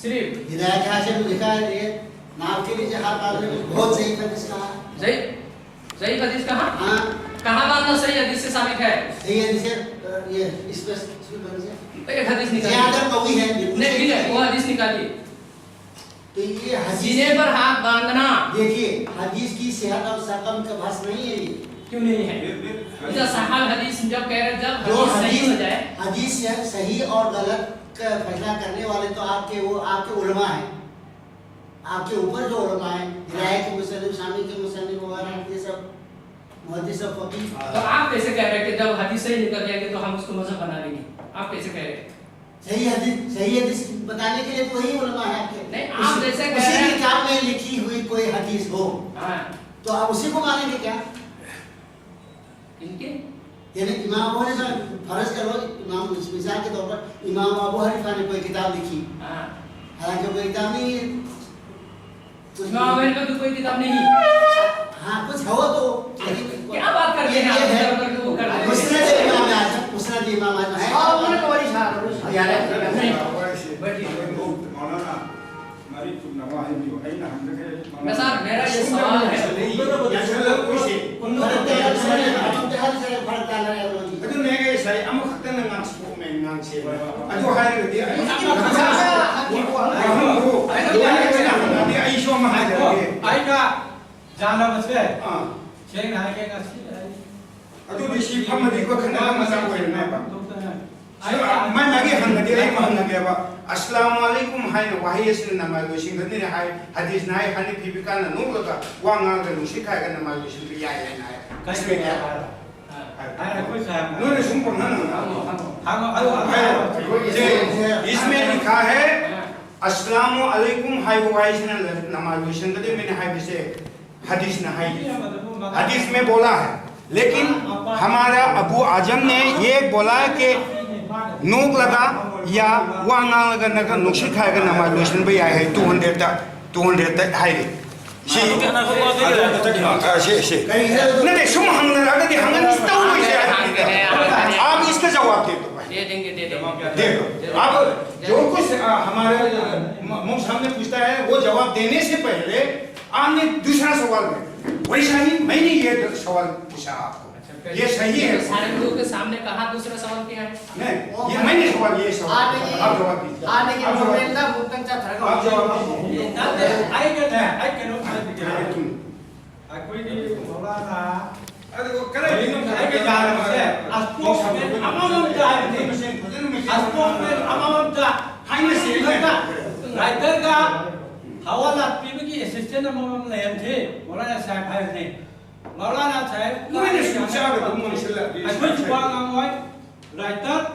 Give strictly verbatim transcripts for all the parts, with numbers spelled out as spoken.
सिर्फ हिदायत हासिल में लिखा है, ये नाव के नीचे हाथ डालने में बहुत सही था इसका। सही, सही हदीस कहाँ? हाँ। कहाँ बांधना सही हदीस से साबित है? सही हदीस है, अ, ये इस पर, इस पर बंद से। तो एक हदीस निकालिए। ज्यादा कवि है, बिल्कुल नहीं, सही ठीक है, है। वो हदीस निकालिए। तो ये हदीस सीने पर हाथ बांधना। देखिए, हदीस की सेहत और सकम का बहस नहीं है ये। क्यों नहीं है? ये, ये इधर सहाल हदीस जब कह रहे, जब जो हदीस सही हदीस, हो जाए। हदीस से सही और गलत का फैसला करने वाले तो आपके, वो आपके उलमा हैं। आपके ऊपर जो उलमा हैं, हिदायत के मुसन्निफ, शामी के मुसन्निफ वगैरह, ये सब मुहद्दिस और फकीह। तो आप कैसे कह रहे हैं कि जब हदीस सही निकल जाएगी तो हम उसको मजहब बना लेंगे? आप कैसे कह रहे हैं? सही हदीस, सही हदीस बताने के लिए तो वही उलमा है आपके। नहीं, आप उसी, जैसे कह उसी रहे हैं। किताब में लिखी हुई कोई हदीस हो, हाँ। तो आप उसी को मानेंगे क्या? इनके? यानी इमाम अबू हनीफा, फर्ज करो, इमाम, मिसाल के तौर पर इमाम अबू हनीफा ने कोई किताब लिखी, हाँ। हालांकि कोई किताब नहीं है। कुछ इमाम अबू हनीफा की कोई किताब नहीं है। हाँ, कुछ हो तो, लेकिन क्या बात करते हैं ये आप, है। इधर उधर वो कर रहे हैं। मुस्नद इमाम आजम, मुस्नद इमाम आजम है। हाँ, उन्होंने तो वही छाप, वही छाप। यार, नहीं। बैठिए। मौलाना, हमारी तो नवाहिब जो है ना, हम लोग के मैं साहब, मेरा ये सवाल है। नहीं, या चलो, कुछ है। उन लोगों को फर्क डाल रहे हैं, फर्क डाल रहे हैं, फर्क डाल रहे हैं, वो जी। ꯑꯗꯨꯅꯦ ꯑꯩ ꯉꯁꯥꯏ ꯑꯃꯈꯛꯇꯪꯅ ꯉꯥꯡꯊꯣꯛꯑꯝꯃꯦ, ꯉꯥꯡꯁꯦ꯫ ꯑꯗꯨ ꯍꯥꯏꯔꯒꯗꯤ ꯑꯩ ꯋꯥꯍꯪꯗꯣ ꯂꯣꯏꯅ ꯍꯪꯉꯗꯤ ꯑꯩꯁꯨ ꯑꯃ ꯍꯥꯏꯖꯔꯒꯦ꯫ ꯑꯩꯅ ꯌꯥꯅꯕꯁꯦ ꯑꯥ꯫ ꯁꯦꯡꯅ ꯍꯥꯏꯒꯦ, ꯉꯁꯤ ꯑꯩ ꯑꯗꯨꯗꯤ ꯁꯤ ꯐꯝꯃꯗꯤ ꯑꯩꯈꯣꯏ ꯈꯟꯅꯕ ꯃꯆꯥꯛ ꯑꯣꯏꯔꯅꯦꯕ꯫ ꯑꯗꯨ ꯃꯥꯏ ꯃꯥꯒꯤ ꯍꯪꯉꯗꯤ ꯑꯩ ꯑꯃ ꯍꯪꯉꯒꯦꯕ꯫ "ꯑꯁꯂꯥꯃꯨ ꯑꯂꯩꯀꯨꯝ" ꯍꯥꯏꯅ ꯋꯥꯍꯩ ꯑꯁꯤꯅ ꯅꯃꯥꯖ ꯂꯣꯏꯁꯤꯟꯒꯅꯤ ꯍꯥꯏ꯫ ꯍꯗꯤꯁꯅ ꯍꯥꯏ, ꯍꯅꯤꯐꯤ ꯐꯤꯀꯥꯅ ꯅꯣꯛꯂꯒ ꯋꯥ ꯉꯥꯡꯂꯒ ꯅꯨꯡꯁꯤꯠ ꯈꯥꯏꯔꯒ ꯅꯃꯥꯖ ꯂꯣꯏꯁꯤꯟꯕ ꯌꯥꯏ ꯍꯥꯏꯅ ꯍꯥꯏ꯫ ꯀꯔꯤ ꯏꯁꯃꯦ ꯀꯌꯥ? ꯍꯥꯏꯔꯣ꯫ ꯍꯥꯏꯔꯣ, ꯑꯩꯈꯣꯏ ꯁꯥꯔ꯫ ꯅꯣꯏꯅ ꯁꯨꯝ ꯄꯪꯍꯪ ꯍꯪꯉꯣ꯫ ꯍꯪꯉꯣ, ꯍꯪꯉꯣ꯫ ꯍꯪꯉꯣ, ꯑꯗꯨ ꯍꯥꯏꯔꯣ꯫ ꯍꯥꯏꯔꯣ꯫ ꯏꯁꯃꯦ ꯂꯤꯈꯥ ꯍꯦ, ꯑꯁꯂꯥꯃꯨ ꯑꯂꯩꯀꯨꯝ ꯍꯥꯏꯕ ꯋꯥꯍꯩꯁꯤꯅ ꯅꯃꯥꯖ ꯂꯣꯏꯁꯤꯟꯒꯗꯕꯅꯤ ꯍꯥꯏꯕꯁꯦ ꯍꯗꯤꯁꯅ ꯍꯥꯏ꯫ ꯍꯗꯤꯁ ꯃꯦ ꯕꯣꯂꯥ ꯍꯦ꯫ लेकिन हमारा अबू आजम ने ये बोला कि नोक लगा या ꯋꯥ ꯉꯥꯡꯂꯒ ꯅꯠꯇ꯭ꯔꯒ ꯅꯨꯡꯁꯤꯠ ꯈꯥꯏꯔꯒ ꯅꯃꯥꯖ ꯂꯣꯏꯁꯤꯟꯕ ꯌꯥꯏ ꯍꯥꯏ꯫ ꯇꯨ ꯍꯟꯗ꯭ꯔꯦꯗꯇ, ꯇꯨ ꯍꯟꯗ꯭ꯔꯦꯗꯇ ꯍꯥꯏꯔꯤ꯫ ꯁꯤ ꯑ, ꯁꯤ, ꯁꯤ꯫ ꯅꯠꯇꯦ, ꯁꯨꯝ ꯍꯪꯅꯔꯛꯑꯒꯗꯤ ꯍꯪꯉꯅꯤ ꯇꯧꯔꯣꯏꯁꯦ ꯍꯥꯏꯕꯅꯤꯗ꯫ आप इसका जवाब दे दो भाई। दे देंगे, दे देंगे। देखो, अब जो कुछ, आ, हमारे, आ, म- मुंह सामने पूछता है, वो जवाब देने से पहले आपने दूसरा सवाल दे, वैसा ही मैंने ये सवाल पूछा आपको, ये सही है? सारे लोगों के सामने कहा दूसरा सवाल क्या है? नहीं, ये मैंने सवाल, ये सवाल, आप जवाब दीजिए। आप जवाब दीजिए। ꯑꯩ ꯀꯩꯅꯣ ꯍꯥꯏꯖꯒꯦ꯫ ꯑꯩꯈꯣꯏꯒꯤ ꯃꯧꯂꯥꯅ ꯑꯩꯒ ꯌꯥꯔꯕꯁꯦ ꯑꯁꯄꯣꯛꯁꯃꯦꯟ ꯑꯃꯃꯝꯇ ꯍꯥꯏꯕꯅꯤ꯫ ꯑꯁꯄꯣꯛꯁꯃꯦꯟ ꯑꯃꯃꯝꯇ ꯍꯥꯏꯅꯁꯤ ꯈꯛꯇ ꯔꯥꯏꯇꯔꯒ ꯍꯋꯥꯂꯥꯠ ꯄꯤꯕꯒꯤ ꯑꯦꯁꯤꯁꯇꯦꯟ ꯑꯃꯃꯝ ꯂꯩꯍꯟꯁꯤ꯫ ꯃꯧꯂꯥꯅ ꯁꯥꯍꯦꯕ ꯍꯥꯏꯕꯅꯤ꯫ ꯃꯧꯂꯥꯅ ꯁꯥꯍꯦꯕ ꯑꯩꯈꯣꯏꯁꯨ ꯋꯥ ꯉꯥꯡꯉꯣꯏ꯫ ꯔꯥꯏꯇꯔ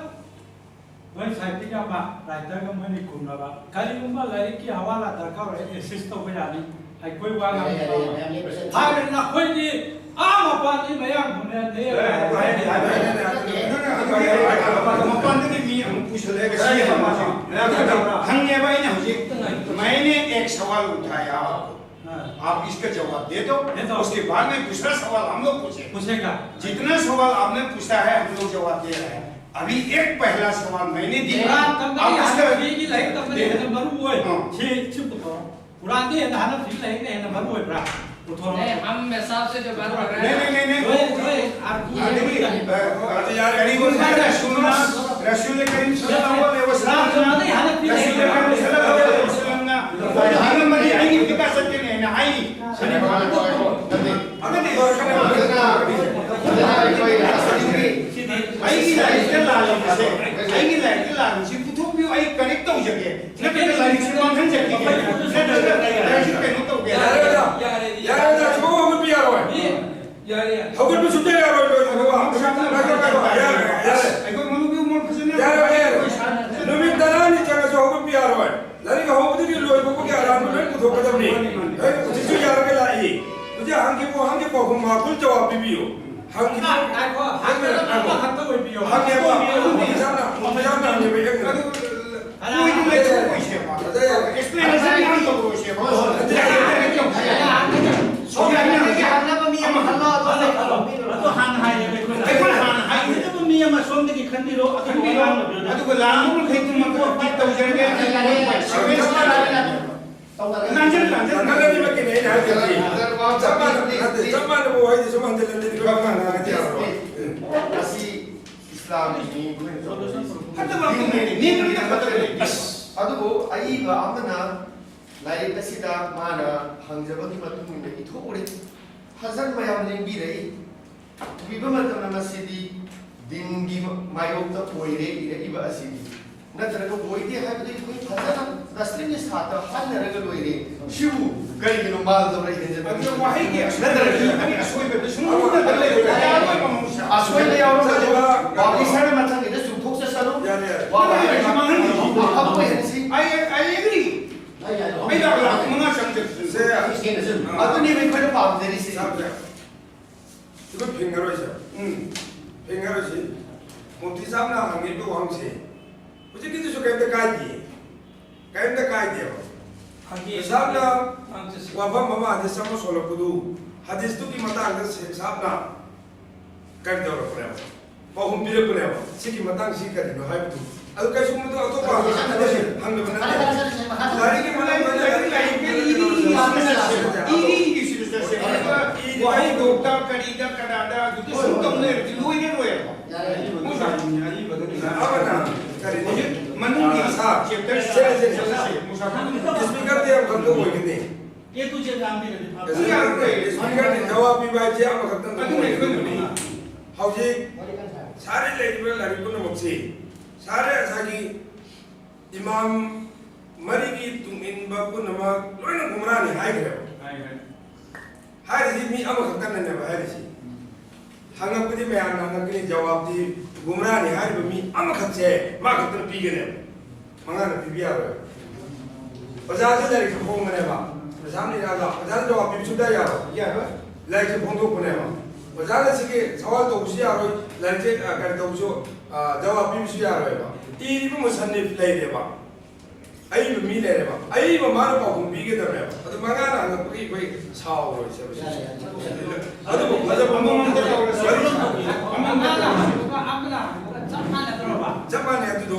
ꯅꯣꯏ ꯁꯥꯏꯠꯇꯒꯤ ꯑꯃ ꯔꯥꯏꯇꯔꯒ ꯃꯣꯏꯅꯤ ꯈꯨꯝꯅꯕ꯫ ꯀꯔꯤꯒꯨꯝꯕ ꯂꯥꯏꯔꯤꯛꯀꯤ ꯍꯋꯥꯂꯥ ꯗꯔꯀꯥꯔ ꯑꯣꯏꯔꯦ, ꯑꯦꯁꯤꯁ ꯇꯧꯕ ꯌꯥꯅꯤ꯫ ꯑꯩꯈꯣꯏ ꯋꯥ ꯉꯥꯡꯕ ꯍꯥꯏꯕ ꯅꯈꯣꯏꯗꯤ ꯑꯥ ꯃꯄꯥꯟꯒꯤ ꯃꯌꯥꯡ ꯈꯨꯝꯅꯗꯦ꯫ ꯃꯄꯥꯟꯗꯒꯤ ꯃꯤ ꯑꯃꯨꯛ ꯄꯨꯁꯜꯂꯛꯑꯒ ꯁꯤ ꯍꯪꯉꯦꯕ ꯑꯩꯅ ꯍꯧꯖꯤꯛ, मैंने एक सवाल उठाया, आप इसका जवाब दे दो, उसके बाद मैं दूसरा सवाल हम लोग पूछेंगे। ꯄꯨꯁꯦꯒ जितना सवाल आपने पूछा है, हम लोग जवाब दे रहे हैं। अभी एक पहला सवाल मैंने दिया, ꯀꯨꯔꯥꯟ ꯇꯝꯕꯒꯤ आप उसका ꯍꯥꯟꯅ ꯐꯤꯒꯤ ꯂꯥꯏꯔꯤꯛ ꯇꯝꯕꯅ ꯍꯦꯟꯅ ꯃꯔꯨ ꯑꯣꯏ꯫ हाँ। ꯁꯤ ꯁꯤ ꯄꯨꯊꯣꯔꯛꯑꯣ꯫ ꯀꯨꯔꯥꯟꯗꯤ ꯍꯦꯟꯅ ꯍꯥꯟꯅ ꯐꯤꯒꯤ ꯂꯥꯏꯔꯤꯛꯅ ꯍꯦꯟꯅ ꯃꯔꯨ ꯑꯣꯏꯕ꯭ꯔꯥ? ꯄꯨꯊꯣꯔꯛꯑꯣ꯫ नहीं, हम हिसाब से जो बात कर रहे नहीं, हैं, नहीं, नहीं, नहीं। ꯅꯣꯏ ꯅꯣꯏ ꯑꯥꯔꯒꯨ देखिए, अ, करीबन रसूलुल्लाह, रसूल करीम सल्लल्लाहु अलैहि वसल्लम, रसूल करीम सल्लल्लाहु अलैहि वसल्लम ना, हरम मदी आएंगे, बिका सकते नहीं ना आएंगे। ꯑꯩꯒꯤ ꯂꯥꯏꯔꯤꯛꯇ ꯂꯥꯜꯂꯤꯕꯁꯦ, ꯑꯩꯒꯤ ꯂꯥꯏꯔꯤꯛꯇ ꯂꯥꯜꯂꯤꯁꯤ ꯄꯨꯊꯣꯛꯄꯤꯌꯨ, ꯑꯩ ꯀꯔꯦꯛ ꯇꯧꯖꯒꯦ꯫ ꯅꯠꯇ꯭ꯔꯒ ꯂꯥꯏꯔꯤꯛꯁꯤ ꯃꯥꯡꯍꯟꯖꯈꯤꯒꯦ, ꯅꯠꯇ꯭ꯔꯒ ꯂꯥꯏꯔꯤꯛꯁꯤ ꯀꯩꯅꯣ ꯇꯧꯒꯦ꯫ ꯌꯥꯔꯦꯗ, ꯌꯥꯔꯦꯗ, ꯁꯨꯝ ꯍꯧꯒꯠꯄ ꯌꯥꯔꯣꯏ꯫ ꯍꯧꯒꯠꯄ ꯁꯨꯡꯌꯥ ꯌꯥꯔꯣꯏ, ꯂꯣꯏꯈ꯭ꯔꯕ꯫ ꯉꯥꯏꯈꯣ, ꯉꯥꯏꯈꯣ, ꯉꯥꯏꯈꯣ, ꯌꯥꯔꯦ, ꯌꯥꯔꯦ꯫ ꯑꯩꯈꯣꯏ ꯃꯔꯨꯞꯀꯤ ꯃꯣꯠ ꯐꯖꯅ ꯌꯥꯔꯦ, ꯌꯥꯔꯦ꯫ ꯑꯩꯈꯣꯏ ꯁꯥ- ꯅꯨꯃꯤꯠ ꯇꯔꯥꯅꯤ ꯆꯪꯉꯁꯨ ꯍꯧꯒꯠꯄ ꯌꯥꯔꯣꯏ꯫ ꯂꯥꯏꯔꯤꯛ ꯍꯧꯕꯗꯒꯤ ꯂꯣꯏꯕ ꯐꯥꯎꯒꯤ ꯑꯔꯥꯟꯕ ꯂꯣꯏ ꯄꯨꯊꯣꯛꯀꯗꯕꯅꯤ꯫ ꯑꯩ ꯍꯧꯖꯤꯛꯁꯨ ꯌꯥꯔꯒ ꯂꯥꯛꯏ꯫ ꯍꯧꯖꯤꯛ ꯍꯪꯒꯦ ꯄꯥꯎ, ꯍꯪꯒꯦ ꯄꯥꯎꯈꯨꯝ ꯃꯥ full ꯖꯋꯥꯕ ꯄꯤꯕꯤꯌꯨ꯫ ꯍꯪꯒꯦ ꯄꯥꯎ, ꯉꯥꯏꯈꯣ, ꯍꯪꯒꯗꯕ ꯑꯃꯈꯛꯇ ꯑꯣꯏꯕꯤꯌꯣ꯫ ꯍꯪꯒꯦ ꯄꯥꯎ, ꯃꯣꯗꯤ ꯁꯥꯕꯅ, ꯃꯣꯗꯤ ꯁꯥꯕꯅ ꯍꯪꯉꯦꯕ ꯑꯩꯅ꯫ ꯑꯗꯨ ꯃꯣꯏꯗꯤ ꯂꯩꯊꯣꯛꯑꯣꯏꯁꯦꯕ꯫ ꯑꯦꯛꯁꯄ꯭ꯂꯦꯅꯦꯁꯟ ꯌꯥꯝ ꯇꯧꯔꯣꯏꯁꯦꯕ꯫ ꯁꯣꯝꯗꯒꯤ ꯍꯪꯅꯕ ꯃꯤ ꯑꯃ ꯈꯜꯂꯣ, ꯑꯗꯨꯒ ꯑꯗꯣ ꯍꯥꯟꯅ ꯍꯥꯏꯔꯦꯕ ꯑꯩꯈꯣꯏꯅ꯫ ꯑꯩꯈꯣꯏꯅ ꯍꯥꯟꯅ ꯍꯥꯏꯈꯤꯕꯗꯨ ꯍꯪꯅꯕ ꯃꯤ ꯑꯃ ꯁꯣꯝꯗꯒꯤ ꯈꯟꯕꯤꯔꯣ, ꯑꯗꯨꯒ ꯂꯥꯡꯕ ꯃꯈꯩꯗꯨꯃꯛ ꯇꯧꯖꯔꯒꯦ꯫ ꯂꯥꯡꯖꯜ, ꯂꯥꯡꯖꯜ꯫ ꯅꯪ ꯑꯅꯤꯃꯛꯀꯤꯅꯦ ꯑꯩꯅ ꯍꯥꯏꯖꯔꯤꯁꯦ꯫ ꯆꯞ ꯃꯥꯟꯅ, ꯅꯠꯇꯦ, ꯆꯞ ꯃꯥꯟꯅꯕ ꯋꯥꯍꯩꯗꯤ ꯁꯨꯝ ꯍꯟꯖꯤꯟ ꯍꯟꯖꯤꯟ ꯈꯔ ꯉꯥꯡꯉꯗꯤ ꯌꯥꯔꯣꯏ꯫ ꯃꯁꯤ ꯏꯁꯂꯥꯝꯒꯤ ꯐꯠꯇꯕ ꯑꯃ ꯂꯩꯔꯦ꯫ ꯅꯦꯝꯕꯅꯤꯅ ꯐꯠꯇꯕ ꯂꯩꯇꯦ꯫ ꯑꯗꯨꯕꯨ ꯑꯏꯕ ꯑꯃꯅ ꯂꯥꯏꯔꯤꯛ ꯑꯁꯤꯗ ꯃꯥꯅ ꯍꯪꯖꯕꯒꯤ ꯃꯇꯨꯡ ꯏꯟꯅ ꯏꯊꯣꯛꯎꯔꯦ꯫ ꯐꯖꯅ ꯃꯌꯥꯝ ꯂꯦꯡꯕꯤꯔꯛꯏ꯫ ꯎꯕꯤꯕ ꯃꯇꯝꯗ ꯃꯁꯤꯗꯤ ꯗꯤꯟꯒꯤ ꯃꯥꯌꯣꯛꯇ ꯑꯣꯏꯔꯦ ꯏꯔꯛꯏꯕ ꯑꯁꯤꯗꯤ꯫ ꯅꯠꯇ꯭ꯔꯒ ꯑꯣꯏꯗꯦ ꯍꯥꯏꯕꯗꯨ ꯑꯩꯈꯣꯏ ꯐꯖꯅ ꯇꯁꯂꯤꯝꯒꯤ ꯁꯥꯠꯇ ꯍꯥꯏꯅꯔꯒ ꯂꯣꯏꯔꯦ꯫ ꯁꯤꯕꯨ ꯀꯔꯤꯒꯤꯅꯣ ꯃꯥꯜꯗꯧꯔ ꯍꯦꯟꯖꯕ? ꯑꯗꯨꯅ ꯋꯥꯍꯩꯒꯤ ꯅꯠꯇ꯭ꯔꯒ ꯑꯁꯣꯏꯕ, ꯑꯁꯣꯏꯕꯗꯨ ꯁꯨꯝ ꯎꯠꯂꯒ ꯂꯩꯕ ꯌꯥꯔꯣꯏꯕ ꯃꯍꯧꯁꯥ꯫ ꯑꯁꯣꯏꯕ ꯌꯥꯎꯔꯒꯗꯤ ꯄꯥꯕ꯭ꯂꯤꯁꯔꯅ ꯃꯊꯪꯒꯤꯗ ꯆꯨꯝꯊꯣꯛꯆꯁꯅꯨ꯫ ꯌꯥꯔꯦ, ꯌꯥꯔꯦ꯫ ꯋꯥ ꯋꯥ ꯅꯠꯇ꯭ꯔꯒ ꯁꯤ ꯃꯥꯡꯍꯟꯕꯤꯌꯨ꯫ ꯑꯐꯕ ꯑꯣꯏꯍꯟꯁꯤ꯫ I, I agree. ꯑꯩ ꯂꯥꯛ, ꯂꯥꯛ ꯃꯉꯥ ꯆꯪꯖꯔꯁꯨ꯫ ꯁꯦ꯫ ꯑꯗꯨꯅꯦꯕ ꯑꯩꯈꯣꯏꯅ ꯄꯥꯝꯖꯔꯤꯁꯦ꯫ ꯁꯥꯔ, ꯁꯥꯔ꯫ ꯁꯤꯗ ꯐꯤꯡꯉꯔꯣꯏꯁꯦ꯫ ꯎꯝ꯫ ꯐꯤꯡꯉꯔꯣꯏꯁꯤ꯫ ꯃꯨꯐꯇꯤ ꯁꯥꯍꯕꯅ ꯍꯪꯉꯤꯕ ꯋꯥꯍꯪꯁꯦ ꯍꯧꯖꯤꯛꯀꯤꯗꯨꯁꯨ ꯀꯔꯤꯝꯇ ꯀꯥꯏꯗꯦ꯫ ꯀꯔꯤꯝꯇ ꯀꯥꯏꯗꯦꯕ꯫ ꯍꯪꯒꯦ꯫ ꯁꯥꯍꯕꯅ ꯍꯪꯖꯁꯤ꯫ ꯋꯥꯐꯝ ꯑꯃ ꯍꯗꯤꯁ ꯑꯃ ꯁꯣꯜꯂꯛꯄꯗꯨ, ꯍꯗꯤꯁꯇꯨꯒꯤ ꯃꯇꯥꯡꯗ ꯁꯦ-, ꯁꯥꯍꯕꯅ ꯀꯔꯤ ꯇꯧꯔꯛꯄꯅꯦꯕ? ꯄꯥꯎꯈꯨꯝ ꯄꯤꯔꯛꯄꯅꯦꯕ꯫ ꯁꯤꯒꯤ ꯃꯇꯥꯡꯁꯤ ꯀꯔꯤꯅꯣ ꯍꯥꯏꯕꯗꯨ꯫ ꯑꯗꯨ ꯀꯩꯁꯨꯝꯕꯗꯣ ꯑꯇꯣꯞꯄ ꯍꯪꯗꯕ ꯅꯠꯇꯦ꯫ ꯂꯥꯏꯔꯤꯛꯀꯤ ꯃꯅꯨꯡꯗ ꯂꯥꯏꯔꯤꯛ, ꯂꯥꯏꯔꯤꯛ, ꯂꯥꯏꯔꯤꯛ, ꯏꯔꯤꯒꯤꯁꯤꯗ ꯆꯠꯁꯦ꯫ ꯏꯔꯤꯒꯤꯁꯤꯗ ꯆꯠꯁꯦ꯫ ꯋꯥꯍꯩ ꯗꯣꯛꯇ ꯀꯔꯤꯗ ꯀꯅꯥꯗ ꯑꯗꯨꯗ ꯁꯨꯝ ꯇꯧ ꯂꯩꯔꯗꯤ ꯂꯣꯏꯔꯔꯣꯏꯕ꯫ ꯑꯃꯅ ꯀꯔꯤ? ꯍꯧꯖꯤꯛ ꯃꯅꯨꯡꯒꯤ ꯁꯥ, ꯆꯦꯞꯇꯔ ꯁꯦ, ꯁꯦ, ꯁꯦ, ꯁꯦ꯫ ꯏꯁꯄꯤꯀꯔꯗꯤ ꯑꯃꯈꯛꯇ ꯑꯣꯏꯒꯅꯤ꯫ ꯑꯦ ꯇꯨ ꯖꯦꯠ ꯉꯥꯡꯕꯤꯔꯗꯤ ꯐꯕ꯫ ꯏꯁꯄꯤꯀꯔꯗꯤ ꯖꯋꯥꯕ ꯄꯤꯕ ꯍꯥꯏꯁꯦ ꯑꯃꯈꯛꯇꯪ ꯑꯗꯨꯅ ꯑꯩꯈꯣꯏꯅ ꯑꯣꯏꯒꯅꯤ꯫ ꯍꯧꯖꯤꯛ ꯁꯥꯔꯦ ꯂꯩꯔꯤꯕ ꯂꯥꯏꯔꯤꯛ ꯄꯨꯝꯅꯃꯛꯁꯤ ꯁꯥꯔꯦ ꯉꯁꯥꯏꯒꯤ ꯏꯃꯥꯝ ꯃꯔꯤꯒꯤ ꯇꯨꯡ ꯏꯟꯕ ꯄꯨꯝꯅꯃꯛ ꯂꯣꯏꯅ ꯒꯨꯝꯔꯥꯅꯤ ꯍꯥꯏꯈ꯭ꯔꯦꯕ꯫ ꯍꯥꯏꯈ꯭ꯔꯦ꯫ ꯍꯥꯏꯔꯤꯁꯤ ꯃꯤ ꯑꯃꯈꯛꯇꯅꯅꯦꯕ ꯍꯥꯏꯔꯤꯁꯤ꯫ ꯍꯪꯉꯛꯄꯗꯤ ꯃꯌꯥꯝꯅ ꯍꯪꯉꯛꯀꯅꯤ, ꯖꯋꯥꯕꯇꯤ ꯒꯨꯝꯔꯥꯅꯤ ꯍꯥꯏꯔꯤꯕ ꯃꯤ ꯑꯃꯈꯛꯁꯦ ꯃꯥ ꯈꯛꯇꯅ ꯄꯤꯒꯅꯦꯕ꯫ ꯃꯉꯥꯅ ꯄꯤꯕ ꯌꯥꯔꯣꯏ꯫ ꯑꯣꯖꯥꯁꯦ ꯂꯥꯏꯔꯤꯛꯁꯦ ꯐꯣꯡꯕꯅꯦꯕ꯫ ꯑꯣꯖꯥ ꯂꯩꯔꯒ ꯑꯣꯖꯥꯅ ꯖꯋꯥꯕ ꯄꯤꯕ ꯁꯨꯡꯌꯥ ꯌꯥꯔꯣꯏ꯫ ꯌꯥꯔꯣꯏ꯫ ꯂꯥꯏꯔꯤꯛꯁꯦ ꯐꯣꯡꯗꯣꯛꯄꯅꯦꯕ꯫ ꯑꯣꯖꯥꯅ ꯁꯤꯒꯤ ꯁꯋꯥꯜ ꯇꯧꯕꯁꯨ ꯌꯥꯔꯣꯏ, ꯂꯥꯏꯔꯤꯛꯁꯦ, ꯑ, ꯀꯔꯤ ꯇꯧꯕꯁꯨ, ꯑ, ꯖꯋꯥꯕ ꯄꯤꯕꯁꯨ ꯌꯥꯔꯣꯏꯕ꯫ ꯏꯔꯤꯕ ꯃꯨꯁꯟꯅꯤꯐ ꯂꯩꯔꯦꯕ꯫ ꯑꯏꯕ ꯃꯤ ꯂꯩꯔꯦꯕ꯫ ꯑꯏꯕ ꯃꯥꯅ ꯄꯥꯎꯈꯨꯝ ꯄꯤꯒꯗꯕꯅꯦꯕ꯫ ꯑꯗꯨ ꯃꯉꯥꯅ ꯍꯪꯉꯛꯄꯒꯤ ꯑꯩꯈꯣꯏ ꯁꯥꯎꯔꯣꯏꯁꯦꯕ꯫ ꯌꯥꯔꯦ, ꯌꯥꯔꯦ꯫ ꯑꯗꯨꯕꯨ ꯐꯖꯕ ꯑꯃꯃꯝꯗ ꯇꯧꯔꯁꯦ꯫ ꯃꯔꯨꯞ ꯑꯃꯅ ꯍꯪꯕꯒ ꯑꯃꯅ ꯍꯪꯕꯒ ꯆꯞ ꯃꯥꯟꯅꯗ꯭ꯔꯣꯕ? ꯆꯞ ꯃꯥꯟꯅꯩ ꯑꯗꯨꯗꯣ꯫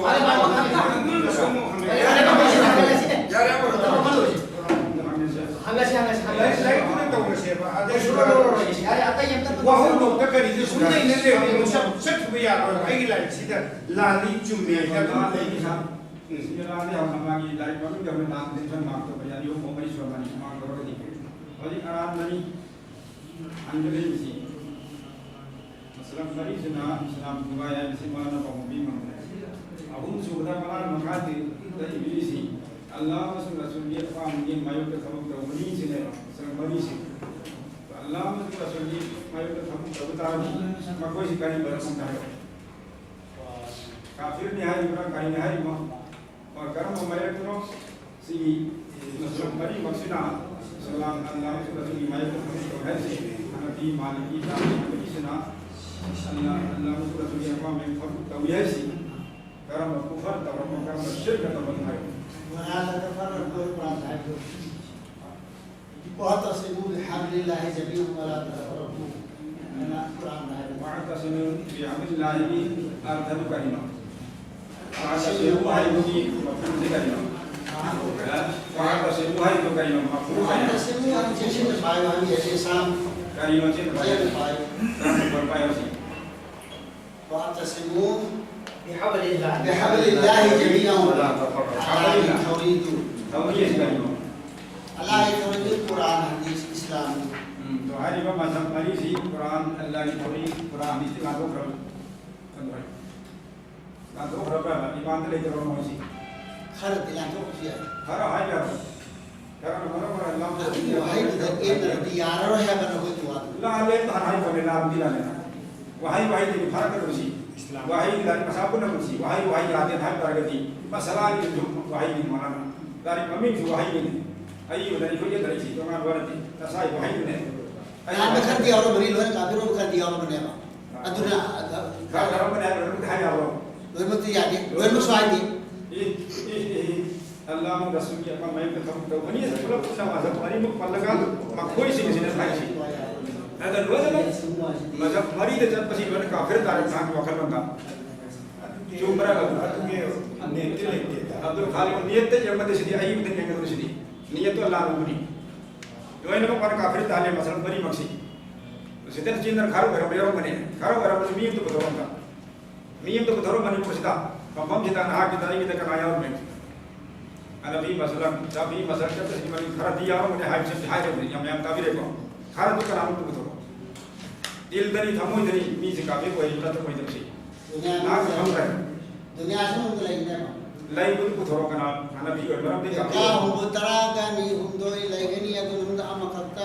ꯌꯥꯔꯦ, ꯑꯃꯔꯣꯝꯗ꯫ ꯂꯥꯏꯔꯤꯛ, ꯂꯥꯏꯔꯤꯛꯇꯨꯗ ꯇꯧꯔꯁꯦꯕ꯫ ꯑꯗꯩ ꯋꯥꯍꯧꯕ ꯀꯔꯤꯁꯦ ꯁꯨꯝ ꯂꯩꯅ ꯂꯩꯔꯗꯤ ꯑꯃꯨꯛ ꯆꯠ-, ꯆꯠꯈꯤꯕ ꯌꯥꯔꯣꯏꯕ꯫ ꯑꯩꯒꯤ ꯂꯥꯏꯔꯤꯛꯁꯤꯗ ꯂꯥꯜꯂꯤ ꯆꯨꯝꯃꯤ ꯍꯥꯏꯁꯦ ꯑꯗꯨꯝ ꯂꯩꯅꯤ꯫ ꯎꯝ꯫ ꯁꯤ ꯂꯥꯜꯂꯤ ꯍꯥꯏꯕ ꯃꯥꯒꯤ ꯂꯥꯏꯔꯤꯛ ꯃꯃꯤꯡꯗ ꯑꯩꯈꯣꯏ ꯂꯥꯟ ꯇꯦꯟꯁꯟ ꯃꯥꯔꯛ ꯇꯧꯕ ꯌꯥꯅꯤ, ꯑꯍꯨꯝ ꯃꯔꯤ ꯁꯨꯔꯝꯃꯅꯤ ꯃꯥꯔꯛ ꯇꯧꯔꯒꯗꯤ꯫ ꯍꯧꯖꯤꯛ ꯑꯔꯥꯟꯕꯅꯤ꯫ ꯍꯟꯒꯗꯣꯏꯕꯁꯤ ꯃꯁꯂꯛ ꯃꯔꯤꯁꯤꯅ ꯏꯁꯂꯥꯝ ꯊꯨꯒꯥꯏ ꯍꯥꯏꯕꯁꯤ ꯃꯥꯅ ꯄꯥꯎꯈꯨꯝ ꯄꯤ ꯉꯝꯗ꯭ꯔꯦ꯫ ꯑꯍꯨꯝꯁꯨꯕꯗ ꯃꯔꯥꯡ ꯃꯈꯥꯗꯤ ꯂꯩꯕꯤꯔꯤꯁꯤ ꯑꯜꯂꯥꯍ ꯑꯃꯁꯨꯡ ꯔꯁꯨꯜꯒꯤ ꯑꯄꯥꯝꯕꯒꯤ ꯃꯥꯌꯣꯛꯇ ꯊꯕꯛ ꯇꯧꯕꯅꯤ ꯁꯤꯅꯦꯕ꯫ ꯃꯁꯂꯛ ꯃꯔꯤꯁꯤ ꯑꯜꯂꯥꯍ ꯑꯃꯁꯨꯡ ꯔꯁꯨꯜꯒꯤ ꯃꯥꯌꯣꯛꯇ ꯊꯕꯛ ꯇꯧꯕ ꯇꯥꯔꯗꯤ ꯃꯈꯣꯏꯁꯤ ꯀꯔꯤ ꯃꯔꯝ ꯍꯥꯏꯔꯣ? ꯀꯥꯐꯤꯔꯅꯤ ꯍꯥꯏꯔꯤꯕ꯭ꯔꯥ ꯀꯔꯤꯅꯤ ꯍꯥꯏꯔꯤꯕꯅꯣ? ꯀꯔꯝꯕ ꯃꯥꯌꯣꯛꯇꯅꯣ? ꯁꯤꯒꯤ ꯃꯁꯂꯛ ꯃꯔꯤꯃꯛꯁꯤꯅ ꯁꯂꯥꯝ ꯑꯜꯂꯥꯍ ꯑꯃꯁꯨꯡ ꯔꯁꯨꯜꯒꯤ ꯃꯥꯌꯣꯛꯇ ꯊꯕꯛ ꯇꯧꯏ ꯍꯥꯏꯔꯤꯁꯤ ꯍꯅꯐꯤ, ꯃꯥꯂꯤꯀꯤ, ꯁꯥꯐꯤ ꯃꯔꯤꯁꯤꯅ ꯑꯜꯂꯥꯍ, ꯑꯜꯂꯥꯍ ꯑꯃꯁꯨꯡ ꯔꯁꯨꯜꯒꯤ ꯑꯄꯥꯝꯕ ꯊꯕꯛ ꯇꯧꯏ ꯍꯥꯏꯔꯤꯁꯤ ꯀꯔꯝꯕ ꯀꯨꯐꯔ ꯇꯧꯔꯝꯕ, ꯀꯔꯝꯕ ꯁꯤꯔꯛꯅ ꯇꯧꯔꯝꯕ ꯍꯥꯏꯕ? ولا تفرقوا، ꯀꯨꯔꯥꯟ ꯍꯥꯏꯕꯗꯨ꯫ واعتصموا بحبل الله جميعا ولا تفرقوا. ꯀꯨꯔꯥꯟ ꯍꯥꯏꯕꯗꯨ꯫ واعتصموا بحبل الله ꯑꯔꯊꯗꯨ ꯀꯔꯤꯅꯣ? واعتصموا ꯍꯥꯏꯕꯒꯤ ꯃꯐꯝꯁꯤ ꯀꯔꯤꯅꯣ? واعتصموا ꯍꯥꯏꯕꯗꯨ ꯀꯔꯤꯅꯣ? ꯃꯐꯝ ꯀꯔꯤꯅꯣ? واعتصموا ꯍꯥꯏꯕ ꯆꯦꯛꯁꯤꯟꯅ ꯄꯥꯏꯌꯨ ꯍꯥꯏꯕ ꯌꯥꯏ, ꯁꯥꯝ꯫ ꯀꯔꯤꯅꯣ ꯆꯦꯛꯁꯤꯟꯅ ꯄꯥꯏꯌꯨ? ꯆꯦꯛꯁꯤꯟꯅ ꯄꯥꯏꯌꯨ꯫ ꯀꯔꯝꯕ ꯄꯣꯠ ꯄꯥꯏꯌꯨ ꯁꯤ? واعتصموا بحبل الله. بحبل الله جميعا ولا تفرقوا. ꯑꯜꯂꯥꯍꯒꯤ ꯊꯧꯔꯤꯗꯨ꯫ ꯊꯧꯔꯤ ꯑꯁꯤ ꯀꯔꯤꯅꯣ? ꯑꯜꯂꯥꯍꯒꯤ ꯊꯧꯔꯤꯗꯨ ꯀꯨꯔꯥꯟ, ꯍꯗꯤꯁ, ꯏꯁꯂꯥꯝꯅꯤ꯫ ꯎꯝ, ꯑꯗꯣ ꯍꯥꯏꯔꯤꯕ ꯃꯖꯍꯕ ꯃꯔꯤꯁꯤ ꯀꯨꯔꯥꯟ, ꯑꯜꯂꯥꯍꯒꯤ ꯊꯧꯔꯤ, ꯀꯨꯔꯥꯟ, ꯍꯗꯤꯁꯇꯤ ꯂꯥꯟꯊꯣꯛꯈ꯭ꯔꯕ? ꯂꯥꯟꯊꯣꯛꯈ꯭ꯔꯕ꯭ꯔꯥ? ꯏꯃꯥꯟꯗ ꯂꯩꯇꯕ ꯃꯣꯏꯁꯤ? ꯈꯔꯗꯤ ꯂꯥꯟꯊꯣꯛꯄꯁꯨ ꯌꯥꯏ꯫ ꯈꯔ ꯍꯥꯏꯕ ꯌꯥꯕ? ꯈꯔ ꯃꯔꯝ ꯑꯣꯏꯔꯒ ꯂꯥꯟꯊꯣꯛꯄꯁꯨ ꯑꯗꯨꯒꯤ ꯌꯥꯏ꯫ ꯋꯥꯍꯩꯗꯨꯗ ꯑꯦꯟꯗ꯭ꯔꯗꯤ ꯌꯥꯔꯔꯣꯏ ꯍꯥꯏꯕ ꯅꯈꯣꯏꯒꯤ ꯋꯥꯗꯨ꯫ ꯂꯥꯜꯂꯦ ꯍꯥꯏꯅ ꯍꯥꯏꯕꯅꯦ, ꯂꯥꯟꯕꯗꯤ ꯂꯥꯜꯂꯦ꯫ ꯋꯥꯍꯩ ꯋꯥꯍꯩꯗꯒꯤ ꯐꯥꯔꯛꯀꯗꯕꯁꯤ꯫ ꯏꯁꯂꯥꯝ꯫ ꯋꯥꯍꯩꯒꯤ ꯂꯥꯏꯔꯤꯛ ꯃꯁꯥ ꯄꯨꯝꯅꯃꯛꯁꯤ ꯋꯥꯍꯩ ꯋꯥꯍꯩ ꯌꯥꯗꯦꯅ ꯍꯥꯏꯕ ꯇꯥꯔꯒꯗꯤ ꯃꯁꯥꯂꯥꯒꯤꯁꯨ ꯋꯥꯍꯩꯅꯤ ꯃꯉꯥꯅ꯫ ꯂꯥꯏꯔꯤꯛ ꯃꯃꯤꯡꯁꯨ ꯋꯥꯍꯩꯅꯤꯅꯦ꯫ ꯑꯩꯒꯤ ꯂꯥꯏꯔꯤꯛ ꯑꯩꯈꯣꯏꯒꯤ ꯂꯥꯏꯔꯤꯛꯁꯤ ꯇꯣꯉꯥꯟꯕ ꯅꯠꯇꯦ꯫ ꯅꯁꯥꯒꯤ ꯋꯥꯍꯩꯗꯨꯅꯦ꯫ ꯑꯩ ꯂꯥꯟꯕ ꯈꯔꯗꯤ ꯌꯥꯎꯔꯝꯒꯅꯤ, ꯂꯣꯏꯅ ꯀꯥꯐꯤꯔ ꯑꯣꯏꯕ ꯈꯔꯗꯤ ꯌꯥꯎꯔꯝꯒꯅꯦꯕ꯫ ꯑꯗꯨꯅ, ꯑ, ꯈꯔ ꯌꯥꯎꯔꯝꯒꯅꯤ ꯍꯥꯏꯕ ꯂꯣꯏꯅꯃꯛꯇꯤ ꯍꯥꯏ ꯌꯥꯕ꯭ꯔꯣ? ꯂꯣꯏꯅꯃꯛꯇꯤ ꯌꯥꯗꯦ꯫ ꯂꯣꯏꯅꯃꯛꯁꯨ ꯍꯥꯏꯗꯦ꯫ ꯑꯦ, ꯑꯦ, ꯑꯦ, ꯑꯦ꯫ ꯑꯜꯂꯥꯍ ꯑꯃꯁꯨꯡ ꯔꯁꯨꯜꯒꯤ ꯑꯄꯥꯝꯕ ꯃꯥꯌꯣꯛꯇ ꯊꯕꯛ ꯇꯧꯒꯅꯤ꯫ ꯄꯨꯂꯞ ꯄꯨꯟꯅ ꯃꯖꯍꯕ ꯃꯔꯤꯃꯛ ꯄꯜꯂꯒ ꯃꯈꯣꯏꯁꯤꯡꯁꯤꯅ ꯍꯥꯏꯔꯤꯁꯤ꯫ ꯑꯗ ꯂꯣꯏꯅꯃꯛ ꯃꯖꯍꯕ ꯃꯔꯤꯗ ꯆꯠꯄꯁꯤ ꯂꯣꯏꯅ ꯀꯥꯐꯤꯔ ꯇꯥꯔꯦ ꯃꯍꯥꯛꯀꯤ ꯋꯥꯈꯜꯂꯣꯟꯗ꯫ ꯆꯨꯝꯕ꯭ꯔꯥ? ꯑꯗꯨꯒꯤ ꯅꯤꯌꯠꯇꯤ ꯂꯩꯇꯦ꯫ ꯑꯕꯗꯨꯜ ꯈꯥꯂꯤꯛ ꯅꯤꯌꯠꯇ ꯌꯦꯡꯕꯗ ꯁꯤꯗꯤ ꯑꯏꯕꯗ ꯌꯦꯡꯒꯗꯕ ꯁꯤꯗꯤ꯫ ꯅꯤꯌꯠꯇꯣ ꯑꯂꯥꯍ ꯂꯧꯕꯅꯤ꯫ ꯂꯣꯏꯅꯃꯛ ꯃꯥꯅ ꯀꯥꯐꯤꯔ ꯇꯥꯍꯜꯂꯦ, ꯃꯁꯜ ꯃꯔꯤꯃꯛꯁꯤ꯫ ꯁꯤꯗ ꯆꯤꯟꯗꯅ ꯈꯔ ꯑꯣꯏꯔꯝꯕ ꯌꯥꯎꯔꯝꯒꯅꯤ꯫ ꯈꯔ ꯑꯣꯏꯔꯝꯕꯁꯨ ꯃꯤ ꯑꯃꯇ ꯄꯨꯊꯣꯔꯛꯑꯝꯕ꯫ ꯃꯤ ꯑꯃꯇ ꯄꯨꯊꯣꯔꯛꯑꯣ ꯃꯅꯤꯄꯨꯔꯁꯤꯗ꯫ ꯐꯝꯐꯝꯁꯤꯗ ꯅꯍꯥꯛꯀꯤꯗ ꯑꯩꯒꯤꯗ ꯀꯅꯥ ꯌꯥꯎꯔꯝꯃꯦ? ꯍꯅꯐꯤ ꯃꯁꯂꯛ, ꯁꯥꯐꯤ ꯃꯁꯂꯛ ꯆꯠꯄꯁꯤꯡ ꯃꯅꯨꯡ ꯈꯔꯗꯤ ꯌꯥꯎꯔꯝꯒꯅꯤ ꯍꯥꯏꯕꯁꯤ ꯍꯥꯏꯔꯕꯅꯤ, ꯌꯥꯝ ꯌꯥꯝ ꯇꯥꯕꯤꯔꯦꯀꯣ? ꯈꯔꯗꯨ ꯀꯅꯥꯅꯣ ꯄꯨꯊꯣꯔꯛꯑꯣ꯫ ꯗꯤꯜꯗꯅꯤ, ꯊꯃꯣꯏꯗꯅꯤ ꯃꯤꯁꯤ ꯀꯥꯐꯤꯔ ꯑꯣꯏꯔꯤꯕ꯭ꯔꯥ ꯅꯠꯇꯕ ꯑꯣꯏꯗꯕꯁꯤ꯫ ꯗꯨꯅꯤꯌꯥ ꯅꯍꯥꯛ ꯃꯅꯨꯡꯗ ꯈꯪꯗ꯭ꯔꯦ꯫ ꯗꯨꯅꯤꯌꯥꯁꯤ ꯃꯅꯨꯡꯗ ꯂꯩꯅꯦꯕ꯫ ꯂꯩꯕꯗꯨ ꯄꯨꯊꯣꯔꯛꯑꯣ ꯀꯅꯥ? ꯍꯅꯐꯤ ꯑꯣꯏꯕ ꯃꯔꯝꯗꯤ ꯐꯤꯔꯀꯥ ꯀꯥꯐꯤꯔ ꯑꯣꯏꯕ꯫ ꯍꯧꯕ ꯇꯔꯥꯒ ꯅꯤꯍꯨꯝꯗꯣꯏ ꯂꯩꯒꯅꯤ, ꯑꯗꯨ ꯃꯅꯨꯡꯗ ꯑꯃꯈꯛꯇ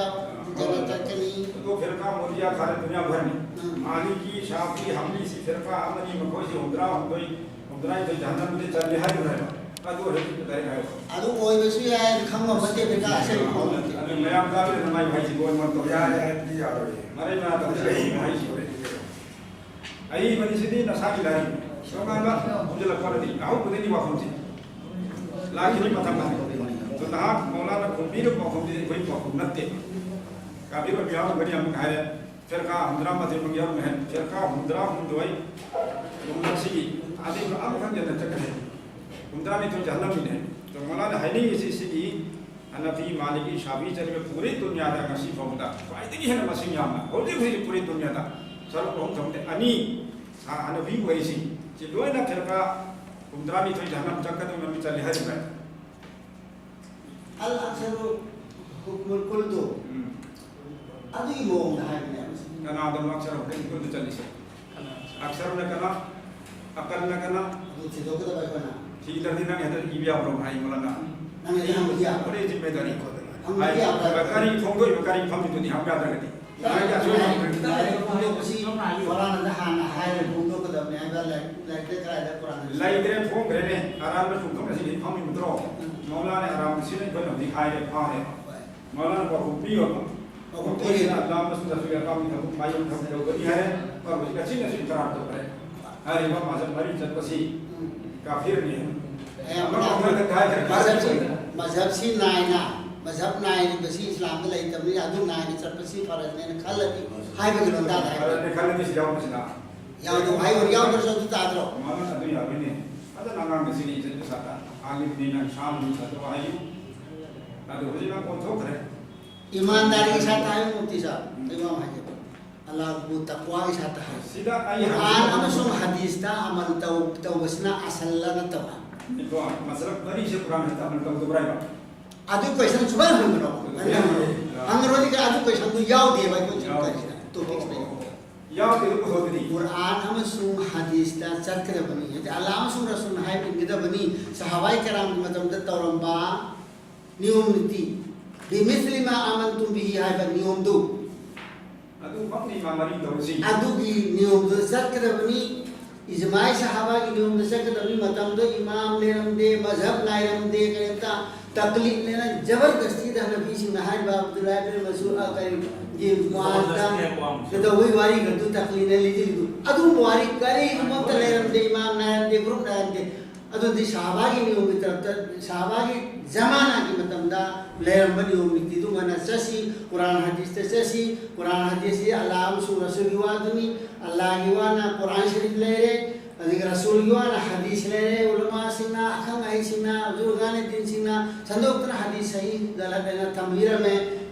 ꯖꯟꯅꯠ ꯆꯠꯀꯅꯤ꯫ ꯑꯗꯣ ꯐꯤꯔꯀꯥ ꯃꯨꯔꯖꯤꯌꯥ ꯈꯥꯔꯤꯖ ꯗꯨꯅꯤꯌꯥ ꯚꯔꯅꯤ꯫ ꯎꯝ꯫ ꯃꯥꯂꯤꯀꯤ, ꯁꯥꯐꯤ, ꯍꯝꯂꯤꯁꯤ ꯐꯤꯔꯀꯥ ꯑꯃꯅꯤ, ꯃꯈꯣꯏꯁꯤ ꯍꯨꯝꯗ꯭ꯔꯥ ꯍꯨꯝꯗꯣꯏ, ꯍꯨꯝꯗ꯭ꯔꯥꯅꯤꯊꯣꯏ ꯖꯍꯟꯅꯝꯗ ꯆꯜꯂꯤ ꯍꯥꯏꯔꯤꯕ꯭ꯔꯥ ꯍꯥꯏꯕ? ꯑꯗꯨ ꯑꯣꯏꯔꯗꯤ ꯗꯥꯏꯔꯦꯛ ꯍꯥꯏꯌꯨ꯫ ꯑꯗꯨ ꯑꯣꯏꯕꯁꯨ ꯌꯥꯏ, ꯈꯪꯕ ꯅꯠꯇꯦ, ꯐꯤꯔꯀꯥ ꯑꯁꯦꯡꯕ ꯈꯪꯕ ꯅꯠꯇꯦ꯫ ꯑꯗꯨ ꯃꯌꯥꯝ ꯇꯥꯕꯤꯗꯅ ꯃꯥꯏ ꯍꯥꯏꯁꯤ ꯒꯣꯜ ꯃꯣꯟ ꯇꯧ ꯌꯥꯔꯦ ꯍꯥꯏꯕꯗꯤ ꯌꯥꯔꯣꯏ꯫ ꯃꯔꯩ ꯃꯔꯥ ꯇꯧꯗꯦ, ꯑꯍꯩꯕ ꯍꯥꯏꯁꯤ꯫ ꯑꯍꯩꯕꯅꯤ ꯁꯤꯗꯤ ꯅꯁꯥꯒꯤ ꯂꯥꯏꯔꯤꯛ꯫ ꯇꯣꯉꯥꯟꯕ ꯍꯧꯖꯤꯜꯂꯛꯄꯗꯗꯤ ꯑꯍꯧꯕꯗꯒꯤ ꯋꯥꯐꯝꯁꯤ ꯂꯥꯛꯈꯤꯅꯤ ꯃꯊꯪ ꯃꯊꯪ꯫ ꯑꯗꯨ ꯅꯍꯥꯛ ꯃꯧꯂꯥꯅ ꯈꯨꯝꯕꯤꯔꯤꯕ ꯄꯥꯎꯈꯨꯝꯁꯤꯗꯤ ꯑꯩꯈꯣꯏ ꯄꯥꯎꯈꯨꯝ ꯅꯠꯇꯦ꯫ ꯀꯥꯕꯤꯔꯣꯏꯕ ꯌꯥꯎꯔꯝꯒꯅꯤ ꯑꯃꯨꯛ ꯍꯥꯏꯔꯦ꯫ ꯐꯤꯔꯀꯥ ꯍꯨꯝꯗ꯭ꯔꯥ ꯃꯥꯊꯣꯏꯃꯛ ꯌꯥꯎꯔꯝꯃꯦ꯫ ꯐꯤꯔꯀꯥ ꯍꯨꯝꯗ꯭ꯔꯥ ꯍꯨꯝꯗꯣꯏ ꯃꯁꯤꯒꯤ ꯑꯗꯨꯒ ꯑꯃꯈꯛ ꯍꯦꯟꯅ ꯆꯠꯀꯅꯤ꯫ ꯍꯨꯝꯗ꯭ꯔꯥ ꯅꯤꯊꯣꯏ ꯖꯍꯟꯅꯝꯒꯤꯅꯦ꯫ ꯑꯗꯣ ꯃꯧꯂꯥꯅ ꯍꯥꯏꯅꯤꯡꯉꯤꯁꯤ ꯁꯤꯒꯤ ꯍꯅꯐꯤ, ꯃꯥꯂꯤꯀꯤ, ꯁꯥꯐꯤ ꯆꯠꯂꯤꯕ ꯄꯨꯔꯤ ꯗꯨꯅꯤꯌꯥꯗ ꯉꯁꯤ ꯐꯥꯎꯕꯗ ꯈ꯭ꯋꯥꯏꯗꯒꯤ ꯍꯦꯟꯅ ꯃꯁꯤꯡ ꯌꯥꯝꯅ ꯍꯧꯖꯤꯛ ꯍꯧꯖꯤꯛ ꯄꯨꯔꯤ ꯗꯨꯅꯤꯌꯥꯗ ꯁꯔꯨꯛ ꯑꯍꯨꯝ ꯊꯣꯛꯇꯦ ꯑꯅꯤ ꯍ-, ꯍꯅꯐꯤ ꯑꯣꯏꯔꯤꯁꯤ ꯁꯤ ꯂꯣꯏꯅ ꯐꯤꯔꯀꯥ ꯍꯨꯝꯗ꯭ꯔꯥꯅꯤꯊꯣꯏ ꯖꯍꯟꯅꯝ ꯆꯠꯀꯗꯕ ꯃꯃꯤꯡ ꯆꯠꯂꯤ ꯍꯥꯏꯔꯤꯕ꯫ ꯑꯜ ꯑꯛꯁꯔꯨ ꯍꯨꯛꯃꯨꯜ ꯀꯨꯜꯗꯨ ꯎꯝ꯫ ꯑꯗꯨꯒꯤ ꯃꯑꯣꯡꯗ ꯍꯥꯏꯕꯅꯦꯕ꯫ ꯀꯅꯥꯗꯅꯣ ꯑꯛꯁꯔ ꯍꯨꯛꯃꯨꯜ ꯀꯨꯜꯗ ꯆꯠꯂꯤꯁꯦ? ꯑꯛꯁꯔꯅ ꯀꯅꯥ? ꯑꯀꯜꯅ ꯀꯅꯥ? ꯑꯗꯨ ꯊꯤꯗꯣꯛꯀꯗꯕ ꯑꯩꯈꯣꯏꯅ꯫ ꯊꯤꯗ꯭ꯔꯗꯤ ꯅꯪ ꯍꯦꯛꯇ ꯏꯕ ꯌꯥꯕ꯭ꯔꯣ ꯍꯥꯏ ꯃꯣꯂꯥꯅ? ꯅꯪ ꯍꯦꯛꯇ ꯍꯪꯕꯗꯤ ꯌꯥꯕ꯭ꯔꯣ? ꯑꯩꯈꯣꯏ ꯖꯤꯝꯃꯦꯗꯥꯔꯤ꯫ ꯍꯪꯕꯗꯤ ꯌꯥꯕ꯭ꯔꯣ? ꯀꯔꯤ ꯐꯣꯡꯗꯣꯛꯏꯕ, ꯀꯔꯤ ꯐꯝꯃꯤꯕꯅꯤ ꯍꯪꯕ ꯌꯥꯗ꯭ꯔꯒꯗꯤ? ꯅꯪꯒꯤ ꯑꯁꯣꯏꯕ ꯂꯥꯏꯔꯤꯛ ꯐꯣꯡꯗꯣꯛꯄꯁꯤ ꯃꯣꯂꯥꯅꯗ ꯍꯥꯟꯅ ꯍꯥꯏꯔꯒ ꯐꯣꯡꯗꯣꯛꯀꯗꯕꯅꯤ ꯍꯥꯏꯕ ꯂꯥꯏꯔꯤꯛ, ꯂꯥꯏꯔꯤꯛꯇ ꯀꯗꯥꯏꯗ ꯀꯣꯔꯥꯟꯗ? ꯂꯩꯇ꯭ꯔꯦ, ꯐꯣꯡꯈ꯭ꯔꯦꯅꯦ꯫ ꯑꯔꯥꯟꯕ ꯆꯨꯝꯊꯣꯛꯅ ꯁꯤꯗꯤ ꯐꯝꯃꯤꯕꯗ꯭ꯔꯣ? ꯎꯝ꯫ ꯃꯧꯂꯥꯅ ꯑꯔꯥꯟꯕꯁꯤꯅ ꯑꯩꯈꯣꯏꯅ ꯍꯧꯖꯤꯛ ꯍꯥꯏꯔꯦ, ꯐꯥꯔꯦ꯫ ꯍꯣꯏ꯫ ꯃꯧꯂꯥꯅ ꯄꯥꯎꯈꯨꯝ ꯄꯤꯌꯣꯕ꯫ ꯄꯥꯎꯈꯨꯝ ꯄꯤꯔꯦ꯫ ꯑꯩꯈꯣꯏꯁꯤꯅ ꯑꯜꯂꯥꯍ ꯃꯁꯨꯗ ꯑꯁꯨꯛ ꯌꯥꯝ ꯄꯥꯝꯃꯤ ꯊꯕꯛ, ꯃꯥꯌꯣꯛ ꯊꯕꯛ ꯇꯧꯒꯅꯤ ꯍꯥꯏꯔꯦ꯫ ꯑꯩꯈꯣꯏ ꯍꯧꯖꯤꯛ ꯑꯁꯤꯅꯁꯨ ꯏꯟꯀꯥꯔ ꯇꯧꯈ꯭ꯔꯦ꯫ ꯍꯥꯏꯔꯤꯕ ꯃꯥꯁꯦ ꯃꯔꯤ ꯆꯠꯄꯁꯤ ꯎꯝ꯫ ꯀꯥꯐꯤꯔꯅꯤ꯫ ꯑꯦ, ꯑꯃ ꯑꯃ ꯀꯥꯐꯤꯔ ꯍꯥꯏꯈ꯭ꯔꯦ꯫ ꯃꯖꯍꯕꯁꯤ, ꯃꯖꯍꯕꯁꯤ ꯅꯥꯏꯅ, ꯃꯖꯍꯕ ꯅꯥꯏꯔꯤꯕꯁꯤ ꯏꯁꯂꯥꯝꯗ ꯂꯩꯇꯕꯅꯤꯅ ꯑꯗꯨ ꯅꯥꯏꯅ ꯆꯠꯄꯁꯤ ꯐꯔꯖꯅꯦꯅ ꯈꯜꯂꯗꯤ ꯍꯥꯏꯕꯒꯤ ꯂꯣꯟꯗꯥꯗ ꯍꯥꯏꯕ꯫ ꯐꯔꯖꯅꯦ ꯈꯜꯂꯗꯤ ꯁꯤ ꯌꯥꯎꯕꯁꯤꯅ꯫ ꯌꯥꯎꯗꯕ ꯍꯥꯏꯌꯨ, ꯌꯥꯎꯗ꯭ꯔꯁꯨ ꯑꯗꯨ ꯇꯥꯗ꯭ꯔꯣ? ꯃꯃꯜ ꯑꯗꯨ ꯌꯥꯔꯣꯏꯅꯦ꯫ ꯐꯖꯅ ꯑꯉꯥꯡꯅ ꯁꯤꯅ ꯏꯖꯠ ꯄꯩꯁꯥ ꯇꯥ-, ꯍꯥꯡꯉꯤꯕꯅꯤꯅ ꯁꯥ ꯅꯨꯡ ꯐꯖꯕ ꯍꯥꯏꯌꯨ꯫ ꯑꯗꯨ ꯍꯧꯖꯤꯛ ꯅꯪ ꯑꯣꯟꯊꯣꯛꯈ꯭ꯔꯦ꯫ ꯏꯃꯥꯟꯗꯥꯔꯤꯒꯤ ꯁꯥꯇ ꯍꯥꯏꯌꯨ, ꯃꯨꯐꯇꯤ ꯁꯥꯍꯕ꯫ ꯑꯩ ꯋꯥ ꯑꯃ ꯍꯥꯏꯒꯦ꯫ ꯑꯜꯂꯥꯍꯕꯨ ꯇꯛꯋꯥꯒꯤ ꯁꯥꯇ ꯍꯥꯏꯌꯨ꯫ ꯁꯤꯗ ꯑꯩ ꯀꯨꯔꯑꯥꯟ ꯍꯪꯕ ꯑꯃꯁꯨꯡ ꯍꯗꯤꯁꯇ ꯑꯃꯜ ꯇꯧ-, ꯇꯧꯕꯁꯤꯅ ꯑꯁꯜꯂ ꯅꯠꯇꯕ? ꯅꯤꯀꯣ, ꯃꯁꯂꯛ ꯃꯔꯤꯁꯦ ꯀꯨꯔꯑꯥꯟ ꯍꯗꯤꯁꯇ ꯑꯃꯜ ꯇꯧꯗꯕ꯭ꯔꯥ ꯍꯥꯏꯕ? ꯑꯗꯨ question ꯁꯨꯃꯥꯏꯅ ꯍꯪꯒꯅꯣ꯫ ꯍꯪꯒꯅꯣ꯫ ꯍꯪꯉꯔꯣꯏꯗꯤ ꯑꯗꯨ questionꯗꯨ ꯌꯥꯎꯗꯦꯕ ꯑꯩꯈꯣꯏ ꯌꯥꯎꯗꯦ꯫ ꯀꯔꯤꯁꯤꯗ, topicsꯇ ꯌꯥꯎꯗꯦ꯫ ꯌꯥꯎꯗꯦ, ꯑꯗꯨ ꯄꯨꯊꯣꯛꯇ꯭ꯔꯤ꯫ ꯀꯨꯔꯑꯥꯟ ꯑꯃꯁꯨꯡ ꯍꯗꯤꯁꯇ ꯆꯠꯀꯗꯕꯅꯤ꯫ ꯍꯥꯏꯗꯤ ꯑꯜꯂꯥꯍ ꯑꯃꯁꯨꯡ ꯔꯁꯨꯜꯅ ꯍꯥꯏꯕ ꯏꯟꯒꯗꯕꯅꯤ꯫ ꯁꯍꯥꯕꯥꯏ ꯀꯔꯥꯝꯒꯤ ꯃꯇꯝꯗ ꯇꯧꯔꯝꯕ ꯅꯤꯌꯣꯝ ꯅꯤꯇꯤ, "ꯕꯤꯃꯤꯁꯂꯤ ꯃꯥ ꯑꯃꯟꯇꯨꯝ ꯕꯤꯍꯤ" ꯍꯥꯏꯕ ꯅꯤꯌꯣꯝꯗꯨ, ꯑꯗꯨꯃꯛꯅꯤ ꯏꯃꯥꯝ ꯃꯔꯤ ꯇꯧꯔꯤꯁꯤ꯫ ꯑꯗꯨꯒꯤ ꯅꯤꯌꯣꯝꯗꯨꯗ ꯆꯠꯀꯗꯕꯅꯤ꯫ ꯏꯖꯃꯥꯏ ꯁꯍꯥꯕꯥꯒꯤ ꯅꯤꯌꯣꯝꯗ ꯆꯠꯀꯗꯕꯅꯤ꯫ ꯃꯇꯝꯗꯨꯗ ꯏꯃꯥꯝ ꯂꯩꯔꯝꯗꯦ, ꯃꯖꯍꯕ ꯂꯩꯔꯝꯗꯦ, ꯀꯔꯤꯝꯇ ꯇꯛꯂꯤꯗꯅ ꯖꯕꯔꯗꯁꯇꯤꯗ ꯍꯅꯐꯤꯁꯤꯡꯅ ꯍꯥꯏꯔꯤꯕ ꯑꯕꯗꯨꯜꯂꯥꯍ ꯏꯕꯅ ꯃꯁꯨꯗ, ꯑ, ꯀꯔꯤꯒꯤ ꯃꯨꯑꯥꯖꯗ ꯖꯕꯔꯗꯁꯇꯤ ꯍꯥꯏꯕ ꯋꯥ ꯑꯃꯁꯨ꯫ ꯀꯩꯗꯧꯕꯩ ꯋꯥꯔꯤ ꯈꯛꯇꯨ ꯇꯛꯂꯤꯗ ꯂꯤꯗꯣꯏꯗꯨ? ꯑꯗꯨꯒꯨꯝꯕ ꯋꯥꯔꯤ ꯀꯔꯤꯒꯨꯝꯕ ꯑꯝꯇ ꯂꯩꯔꯝꯗꯦ, ꯏꯃꯥꯝ ꯅꯥꯏꯔꯝꯗꯦ, ꯒ꯭ꯔꯨꯞ ꯅꯥꯏꯔꯝꯗꯦ꯫ ꯑꯗꯨꯗꯤ ꯁꯍꯥꯕꯥꯒꯤ ꯅꯤꯌꯣꯝꯒꯤ ꯇꯔꯞꯇ, ꯁꯍꯥꯕꯥꯒꯤ ꯖꯃꯥꯅꯥꯒꯤ ꯃꯇꯝꯗ ꯂꯩꯔꯝꯕ ꯅꯤꯌꯣꯝ ꯅꯤꯇꯤꯗꯨ ꯉꯟꯅ ꯆꯠꯁꯤ, ꯀꯨꯔꯥꯟ ꯍꯗꯤꯁꯇ ꯆꯠꯁꯤ꯫ ꯀꯨꯔꯥꯟ ꯍꯗꯤꯁꯁꯤ ꯑꯜꯂꯥꯍ ꯑꯃꯁꯨꯡ ꯔꯁꯨꯜꯒꯤ ꯋꯥꯗꯨꯅꯤ꯫ ꯑꯜꯂꯥꯍꯒꯤ ꯋꯥꯅ ꯀꯨꯔꯥꯟ ꯁꯔꯤꯐ ꯂꯩꯔꯦ, ꯑꯗꯒꯤ ꯔꯁꯨꯜꯒꯤ ꯋꯥꯅ ꯍꯗꯤꯁ ꯂꯩꯔꯦ꯫ ꯎꯂꯃꯥꯁꯤꯡꯅ, ꯑꯈꯪ ꯑꯍꯩꯁꯤꯡꯅ, ꯕꯨꯖꯨꯔꯒꯥꯅꯦ ꯗꯤꯟꯁꯤꯡꯅ ꯁꯟꯗꯣꯛꯇꯨꯅ ꯍꯗꯤꯁ ꯁꯍꯤ ꯒꯂꯠ ꯍꯥꯏꯅ ꯊꯝꯕꯤꯔꯝꯃꯦ꯫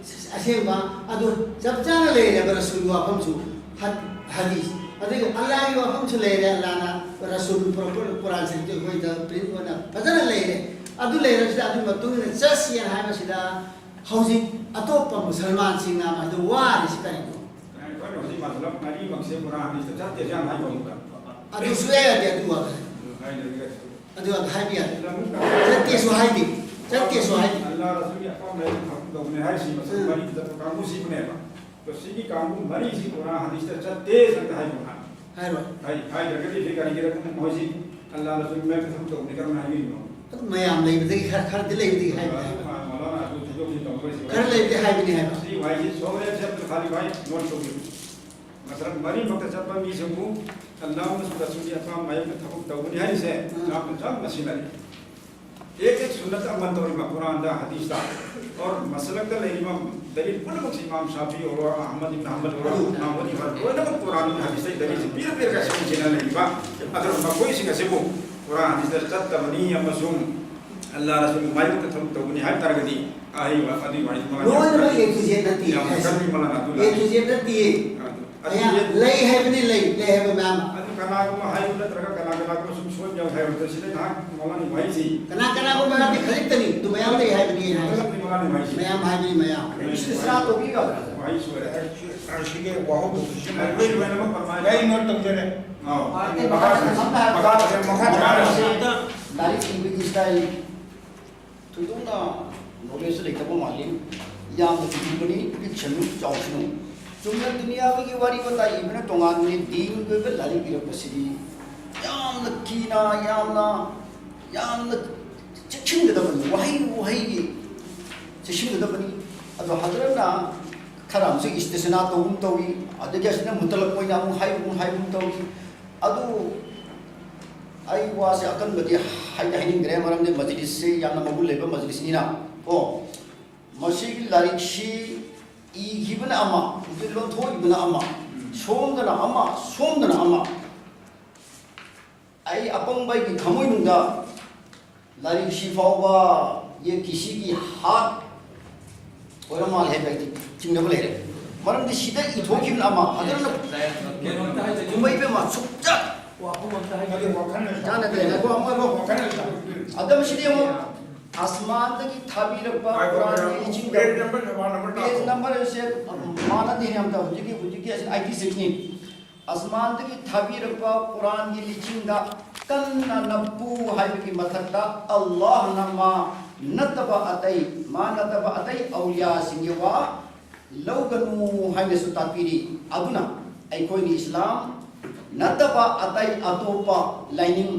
ꯑꯁꯦꯡꯕ ꯑꯗꯨ ꯆꯞ ꯆꯥꯅ ꯂꯩꯔꯦꯕ ꯔꯁꯨꯜꯒꯤ ꯋꯥꯐꯝꯁꯨ꯫ ꯍꯠ-, ꯍꯗꯤꯁ꯫ ꯑꯗꯒꯤ ꯑꯜꯂꯥꯍꯒꯤ ꯋꯥꯐꯝꯁꯨ ꯂꯩꯔꯦ, ꯑꯜꯂꯥꯍꯅ ꯔꯁꯨꯜ ꯄꯨꯔꯛꯄ ꯀꯨꯔꯥꯟ ꯁꯔꯤꯐꯇ ꯑꯩꯈꯣꯏꯗ print ꯑꯣꯏꯅ ꯐꯖꯅ ꯂꯩꯔꯦ꯫ ꯑꯗꯨ ꯂꯩꯔꯕꯁꯤꯗ ꯑꯗꯨꯒꯤ ꯃꯇꯨꯡ ꯏꯟꯅ ꯆꯠꯁꯤ ꯍꯥꯏꯕꯁꯤꯗ ꯍꯧꯖꯤꯛ ꯑꯇꯣꯞꯄ ꯃꯨꯁꯜꯃꯥꯟꯁꯤꯡꯅ ꯃꯗꯨ ꯋꯥꯔꯤꯁꯤ ꯀꯔꯤꯅꯣ? ꯑꯩꯈꯣꯏꯅ ꯍꯧꯖꯤꯛ ꯃꯁꯂꯛ ꯃꯔꯤꯃꯛꯁꯦ ꯀꯨꯔꯥꯟ ꯍꯗꯤꯁꯇ ꯆꯠꯇꯦꯁꯦ ꯌꯥꯝ ꯍꯥꯏꯕ ꯑꯃꯨꯛꯀ꯫ ꯑꯗꯨ ꯁꯨꯡꯌꯥ ꯌꯥꯗꯦ, ꯑꯗꯨ ꯋꯥꯗ ꯍꯥꯏ-, ꯑꯗꯨ ꯍꯥꯏꯅꯔꯒ ꯑꯗꯨ ꯋꯥꯗ ꯍꯥꯏꯕ ꯌꯥꯗꯦ꯫ ꯆꯠꯇꯦꯁꯨ ꯍꯥꯏꯗꯦ, ꯆꯠꯇꯦꯁꯨ ꯍꯥꯏꯗꯦ꯫ ꯑꯜꯂꯥꯍ ꯔꯁꯨꯜꯒꯤ ꯑꯄꯥꯝꯕ ꯍꯥꯏꯗꯤ ꯊꯕꯛ ꯇꯧꯕꯅꯦ ꯍꯥꯏꯔꯤꯁꯤ ꯃꯁꯂꯛ ꯎꯝ꯫ ꯃꯔꯤꯗ ꯆꯠꯄ ꯀꯥꯡꯕꯨꯁꯤꯕꯨꯅꯦꯕ꯫ ꯑꯗꯣ ꯁꯤꯒꯤ ꯀꯥꯡꯕꯨ ꯃꯔꯤꯁꯤ ꯀꯨꯔꯥꯟ ꯍꯗꯤꯁꯇ ꯆꯠꯇꯦ ꯍꯥꯏꯕ ꯍꯥꯏꯕ꯫ ꯍꯥꯏꯔꯣꯏ꯫ ꯍꯥꯏ-, ꯍꯥꯏꯗ꯭ꯔꯒꯗꯤ ꯁꯤ ꯀꯔꯤꯒꯤꯔ ꯃꯣꯏꯁꯤ ꯑꯜꯂꯥꯍ ꯔꯁꯨꯜꯒꯤ ꯃꯔꯛꯇ ꯊꯕꯛ ꯇꯧꯕꯅꯦ ꯀꯔꯝꯅ ꯍꯥꯏꯕꯤꯔꯤꯅꯣ? ꯑꯗꯨ ꯃꯌꯥꯝ ꯂꯩꯕꯗꯒꯤ ꯈꯔ, ꯈꯔꯗꯤ ꯂꯩꯕꯗꯒꯤ ꯍꯥꯏꯕꯅꯦ ꯍꯥꯏꯕ꯫ ꯃ-, ꯃ-, ꯃꯧꯂꯥꯅꯥ ꯑꯗꯨ ꯊꯩꯗꯣꯛ ꯊꯩꯖꯤꯟ ꯇꯧꯕ ꯀꯔꯤꯁꯨ ꯈꯔ ꯂꯩꯕꯗꯤ ꯍꯥꯏꯕꯅꯦ ꯍꯥꯏꯕ꯫ ꯁꯤ ꯋꯥꯍꯩꯁꯤ ꯁꯣꯔꯦ ꯁꯦ ꯑꯕꯗꯨꯜ ꯈꯥꯂꯤꯛ ꯚꯥꯏ ꯅꯣꯠ ꯇꯧꯕꯤꯌꯨ꯫ ꯃꯁꯂꯛ ꯃꯔꯤꯃꯛꯇ ꯆꯠꯄ ꯃꯤꯁꯤꯡꯕꯨ ꯑꯜꯂꯥꯍ ꯑꯃꯁꯨꯡ ꯔꯁꯨꯜꯒꯤ ꯑꯄꯥꯝꯕ ꯃꯥꯌꯣꯛꯇ ꯊꯕꯛ ꯇꯧꯒꯅꯤ ꯍꯥꯏꯔꯤꯁꯦ ꯎꯝ꯫ ꯌꯥꯝꯅ ꯆꯝꯅ ꯁꯤꯟꯅꯔꯤ꯫ एक एक सुन्नत अमल ꯇꯧꯔꯤꯕ ꯀꯨꯔꯥꯟꯗ, ꯍꯗꯤꯁꯇ꯫ और ꯃꯁꯂꯛꯇ ꯂꯩꯔꯤꯕ ꯗꯂꯤꯜ ꯄꯨꯝꯅꯃꯛꯁꯤ ꯏꯃꯥꯝ ꯁꯥꯐꯤ ꯑꯣꯏꯔꯣ, ꯑꯍꯃꯗ ꯏꯕꯅ ꯍꯝꯕꯜ ꯑꯣꯏꯔꯣ, ꯏꯃꯥꯝ ꯍꯅꯤꯐꯥ, ꯂꯣꯏꯅꯃꯛ ꯀꯨꯔꯥꯟ ꯍꯗꯤꯁꯇꯒꯤ ꯗꯂꯤꯜꯁꯤ ꯄꯤꯔ ꯄꯤꯔꯒ ꯁꯦꯝꯖꯤꯟꯅ ꯂꯩꯔꯤꯕ꯫ ꯑꯗꯨꯅ ꯃꯈꯣꯏꯁꯤꯡ ꯑꯁꯤꯕꯨ ꯀꯨꯔꯥꯟ ꯍꯗꯤꯁꯇ ꯆꯠꯇꯕꯅꯤ ꯑꯃꯁꯨꯡ ꯑꯜꯂꯥꯍ ꯔꯁꯨꯜꯒꯤ ꯃꯥꯌꯣꯛꯇ ꯊꯕꯛ ꯇꯧꯕꯅꯤ ꯍꯥꯏꯕ ꯇꯥꯔꯒꯗꯤ, ꯑꯍꯩꯕ ꯑꯗꯨꯒꯤ ꯋꯥꯔꯤ ꯃꯉꯥ ꯂꯣꯏꯅꯃꯛ A to Z ꯅꯠꯇꯦ꯫ ꯌꯥꯝꯅ ꯀꯜꯂꯤ ꯃꯣꯂꯥꯅꯥ ꯑꯗꯨ꯫ A to Z ꯅꯠꯇꯦ꯫ ꯑꯗꯨ ꯃꯌꯥꯝ ꯂꯩ ꯍꯥꯏꯕꯅꯤ, ꯂꯩ, ꯂꯩ ꯍꯥꯏꯕ ꯃꯌꯥꯝ꯫ ꯑꯗꯨ ꯀꯅꯥꯒꯨꯝꯕ ꯍꯥꯏꯌꯨ ꯅꯠꯇ꯭ꯔꯒ ꯀꯅꯥ ꯀꯅꯥꯒꯨꯝꯕ ꯁꯨꯝ ꯁꯣꯏꯕ ꯌꯥꯎ ꯍꯥꯏꯕꯗ ꯁꯤꯗ ꯅꯍꯥꯛ ꯃꯣꯂꯥꯅꯥꯒꯤ ꯋꯥꯍꯩꯁꯤ꯫ ꯀꯅꯥ ꯀꯅꯥꯒꯨꯝꯕ ꯍꯥꯏꯕꯗꯤ ꯈꯖꯤꯛꯇꯅꯤ, ꯑꯗꯨ ꯃꯌꯥꯝ ꯂꯩ ꯍꯥꯏꯕꯅꯤ ꯍꯥꯏ꯫ ꯈꯖꯤꯛꯇꯅꯤ ꯃꯣꯂꯥꯅꯥꯒꯤ ꯋꯥꯍꯩꯁꯤ꯫ ꯃꯌꯥꯝ ꯍꯥꯏꯕꯅꯤ, ꯃꯌꯥꯝ꯫ ꯏꯁꯇꯤꯁꯅꯥ ꯇꯧꯕꯤꯕ꯫ ꯋꯥꯍꯩ ꯁꯣꯏꯔꯦ꯫ ꯁꯤꯒꯤ ꯋꯥꯍꯧꯗꯣꯛꯇꯨ ꯁꯤ ꯑꯩ ꯂꯣꯏꯅꯃꯛ ꯄꯟꯕ ꯍꯥꯏ꯫ ꯑꯩ ꯅꯣꯠ ꯇꯧꯖꯔꯦ꯫ ꯑꯥꯎ꯫ ꯑꯗꯩ ꯃꯈꯥ ꯃꯈꯥ ꯃꯈꯥ ꯃꯈꯥ ꯃꯈꯥ ꯂꯥꯏꯔꯤꯛ ꯏꯕꯒꯤ ꯁ꯭ꯇꯥꯏꯜ ꯊꯣꯏꯗꯣꯛꯅ ꯅꯣꯂꯦꯖ ꯂꯩꯇꯕ ꯃꯥꯜꯂꯤ꯫ ꯌꯥꯝꯅ ꯄꯤꯛꯄꯅꯤ, ꯄꯤꯛꯁꯅꯨ, ꯆꯥꯎꯁꯅꯨ꯫ ꯆꯨꯝꯅ ꯗꯨꯅꯤꯌꯥꯒꯤ ꯋꯥꯔꯤ ꯋꯥꯇꯥꯏ ꯏꯕꯅ ꯇꯣꯉꯥꯟꯕꯅꯤ, ꯗꯤꯟꯒꯤ ꯑꯣꯏꯕ ꯂꯥꯏꯔꯤꯛ ꯏꯔꯛꯄꯁꯤꯗꯤ ꯌꯥꯝꯅ ꯀꯤꯅ, ꯌꯥꯝꯅ, ꯌꯥꯝꯅ ꯆꯦꯛꯁꯤꯟꯒꯗꯕꯅꯤ, ꯋꯥꯍꯩ ꯋꯥꯍꯩꯒꯤ ꯆꯦꯛꯁꯤꯟꯒꯗꯕꯅꯤ꯫ ꯑꯗꯣ ꯍꯖꯔꯠꯅ ꯈꯔ ꯑꯃꯁꯨ ꯏꯁꯇꯤꯁꯅꯥ ꯇꯧꯒꯨꯝ ꯇꯧꯏ, ꯑꯗꯒꯤ ꯑꯁꯤꯅ ꯃꯨꯇꯂꯛ ꯑꯣꯏꯅ ꯑꯃꯨꯛ ꯍꯥꯏꯕꯒꯨꯝ ꯍꯥꯏꯕꯒꯨꯝ ꯇꯧꯏ꯫ ꯑꯗꯨ ꯑꯩ ꯋꯥꯁꯦ ꯑꯀꯟꯕꯗꯤ ꯍꯥꯏꯗꯤ ꯍꯥꯏꯅꯤꯡꯗ꯭ꯔꯦ, ꯃꯔꯝꯗꯤ ꯃꯖꯂꯤꯁꯁꯤ ꯌꯥꯝꯅ ꯃꯒꯨꯟ ꯂꯩꯕ ꯃꯖꯂꯤꯁꯅꯤꯅ꯫ ꯀꯣ, ꯃꯁꯤꯒꯤ ꯂꯥꯏꯔꯤꯛꯁꯤ ꯏꯈꯤꯕꯅ ꯑꯃ, ꯍꯧꯖꯤꯛ ꯂꯣꯟꯊꯣꯛꯏꯕꯅ ꯑꯃ, ꯁꯣꯝꯗꯅ ꯑꯃ, ꯁꯣꯝꯗꯅ ꯑꯃ꯫ ꯑꯩ ꯑꯄꯪꯕ ꯑꯩꯒꯤ ꯊꯃꯣꯏꯅꯨꯡꯗ ꯂꯥꯏꯔꯤꯛꯁꯤ ꯐꯥꯎꯕ ꯌꯦꯛꯈꯤꯁꯤꯒꯤ ꯍꯥꯠ ꯑꯣꯏꯔ ꯃꯥꯜꯂꯦ ꯍꯥꯏꯕ ꯑꯩꯗꯤ ꯆꯤꯡꯅꯕ ꯂꯩꯔꯦ꯫ ꯃꯔꯝꯗꯤ ꯁꯤꯗ ꯏꯊꯣꯛꯈꯤꯕꯅ ꯑꯃ, ꯑꯗꯨꯅ ꯀꯩꯅꯣꯝꯇ ꯍꯥꯏꯖꯒꯦ꯫ ꯏꯃꯩ ꯏꯕꯦꯝꯃ ꯁꯨꯛꯆꯠ ꯋꯥꯐꯝ ꯑꯝꯇ ꯍꯥꯏꯖꯒꯦ꯫ ꯆꯥꯟꯅꯗ꯭ꯔꯦ꯫ ꯉꯥꯏꯈꯣ, ꯑꯃꯨꯛ ꯉꯥꯏꯈꯣ꯫ ꯑꯗꯣ ꯁꯤꯗꯤ ꯑꯃꯨꯛ ꯑꯁꯃꯥꯟꯗꯒꯤ ꯊꯥꯕꯤꯔꯛꯄ ꯉꯥꯏꯈꯣ, ꯀꯨꯔꯥꯟꯒꯤ ꯉꯥꯏꯈꯣ꯫ ꯏꯁꯤꯡꯗ ꯄꯦꯖ ꯅꯝꯕꯔ ꯅꯝꯕꯔ ꯄꯦꯖ ꯅꯝꯕꯔꯁꯦ ꯃꯥꯟꯅꯗꯦꯅꯦ ꯑꯝꯇ꯫ ꯍꯧꯖꯤꯛꯀꯤ, ꯍꯧꯖꯤꯛꯀꯤ ꯑꯁꯤ ꯑꯥꯏꯇꯤ ꯁꯤꯛꯁꯅꯤ꯫ ꯑꯁꯃꯥꯟꯗꯒꯤ ꯊꯥꯕꯤꯔꯛꯄ ꯀꯨꯔꯥꯟꯒꯤ ꯂꯤꯆꯤꯡꯗ ꯀꯟꯅ ꯅꯞꯄꯨ ꯍꯥꯏꯕꯒꯤ ꯃꯊꯛꯇ ꯑꯜꯂꯥꯍꯅ ꯃꯥ ꯅꯠꯇꯕ ꯑꯇꯩ, ꯃꯥ ꯅꯠꯇꯕ ꯑꯇꯩ ꯑꯧꯂꯤꯌꯥꯁꯤꯡꯒꯤ ꯋꯥ ꯂꯧꯒꯅꯨ ꯍꯥꯏꯅꯁꯨ ꯇꯥꯛꯄꯤꯔꯤ꯫ ꯑꯗꯨꯅ ꯑꯩꯈꯣꯏꯅ ꯏꯁꯂꯥꯝ ꯅꯠꯇꯕ ꯑꯇꯩ ꯑꯇꯣꯞꯄ ꯂꯥꯏꯅꯤꯡ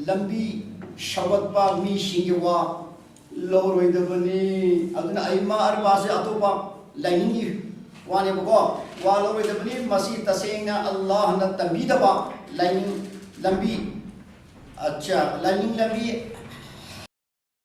ꯂꯝꯕꯤ ꯁꯧꯒꯠꯄ ꯃꯤꯁꯤꯡꯒꯤ ꯋꯥ ꯂꯧꯔꯣꯏꯗꯕꯅꯤ꯫ ꯑꯗꯨꯅ ꯑꯏꯃꯥ ꯑꯔꯕꯥꯁꯦ ꯑꯇꯣꯞꯄ ꯂꯥꯏꯅꯤꯡꯒꯤ ꯋꯥꯅꯦꯕꯀꯣ, ꯋꯥ ꯂꯧꯔꯣꯏꯗꯕꯅꯤ꯫ ꯃꯁꯤ ꯇꯁꯦꯡꯅ ꯑꯜꯂꯥꯍꯅ ꯇꯝꯕꯤꯗꯕ ꯂꯥꯏꯅꯤꯡ ꯂꯝꯕꯤ, ꯑꯠꯆꯥ, ꯂꯥꯏꯅꯤꯡ ꯂꯝꯕꯤ